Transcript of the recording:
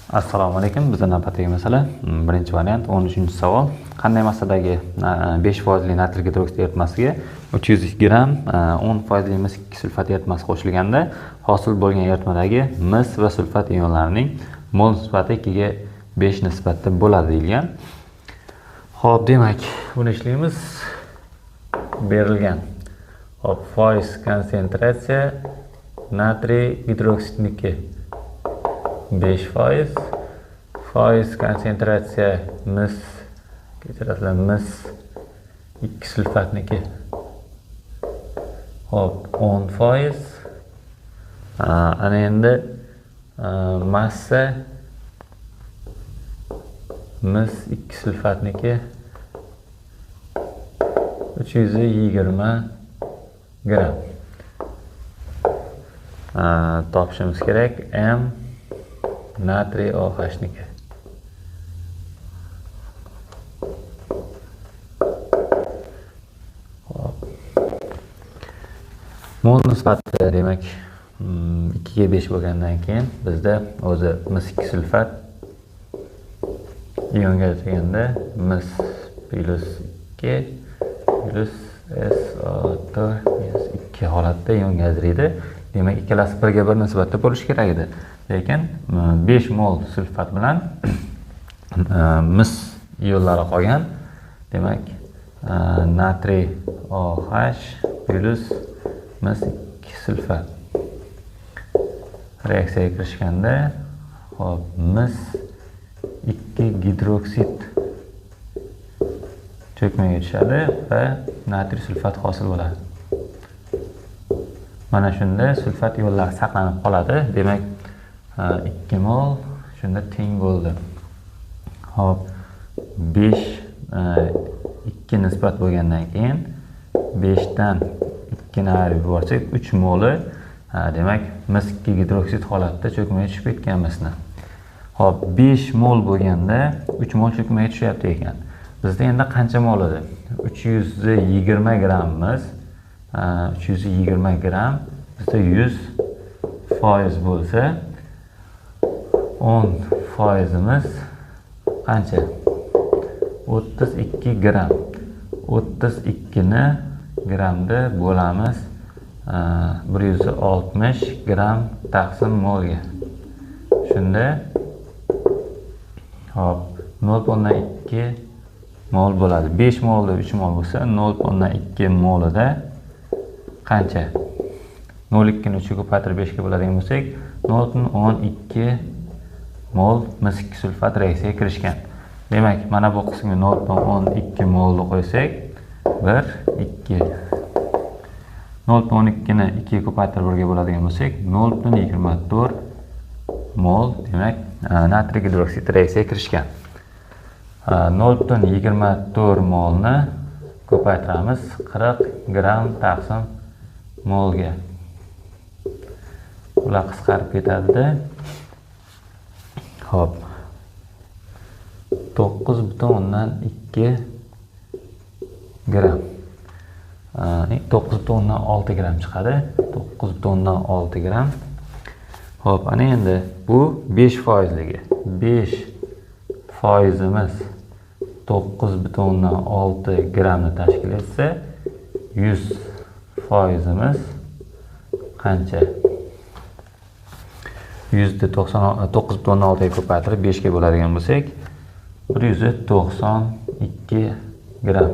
Assalomu alaykum. Bizda navbatdagi masala, birinchi variant, 13-savol. Qanday massadagi 5% natriy gidroksid eritmasiga 300 gram 10% mis sulfat eritmasi qo'shilganda hosil bo'lgan eritmadagi mis va sulfat ionlarining mol nisbati 2ga 5 nisbatda bo'ladi deyilgan. Xo'p, demak, buni ishlaymiz. Berilgan. Xo'p, foiz konsentratsiya natriy gidroksidniki 5%, foiz konsentratsiya mis, kechirasizlar, mis 2 sulfatniki. Xo'p, 10%. Ana endi massa mis 2 sulfatniki 320 gram. Topishimiz kerak M natriy OHniki. Xo'p. Mol nisbati demak 2ga 5 bo'lgandan keyin bizda o'zi mis 2 sulfat ionga deganda mis plus 2 plus SO4 minus 2 holatda ionga ajraydi. Demak, ikkalasi 1ga 1 nisbatda bo'lishi kerak edi. Lekin 5 mol sulfat bilan mis ionlari qolgan. Demak, natriy OH plus mis 2 sulfat reaksiyaga kirishganda, xo'p, mis 2 gidroksid cho'kmaga tushadi va natriy sulfat hosil bo'ladi. Mana shunda sulfat ionlari saqlanib qoladi. Demak, 2 mol shunda teng bo'ldi. Xo'p, 5 2 nisbat bo'lgandan keyin 5 dan 2 ni ayirib yuborsak 3 moli, demak, mis 2 gidroksid holatida cho'kmaga tushib ketgan misni. Xo'p, 5 mol bo'lganda 3 mol cho'kmaga tushyapti ekan. Bizda endi qancha mol edi? 320 grammimiz, 320 gram bizda 100% bo'lsa, 10%imiz qancha? 32 gram. 32 ni gramda bo'lamiz 160 gram taqsim molga. Shunda hop 0.2 mol bo'ladi. 5 molda 3 mol bo'lsa, 0.2 molida qancha? 0.2 ni 3 ga ko'paytirib 5 ga bo'ladigan bo'lsak, 0.12 mol mis 2 sulfat reaksiyaga kirishgan. Demak, mana bu qismga 0.12 molni qo'ysak, 1 2 0.12 ni 2 ga ko'paytirib 1 ga bo'ladigan bo'lsak, 0.24 mol, demak, natriy gidroksid reaksiyaga kirishgan. 0.24 molni ko'paytiramiz 40 gram taqsim molga. Ular qisqarib ketadi. Xo'p. 9.2 gram. 9.6 gram chiqadi. 9.6 gram. Xo'p, ana endi bu 5%ligi. 5%imiz 9.6 gramni tashkil etsa, 100%imiz qancha? 9.6 ga ko'paytirib 5 ga bo'ladigan bo'lsak, 192 gram.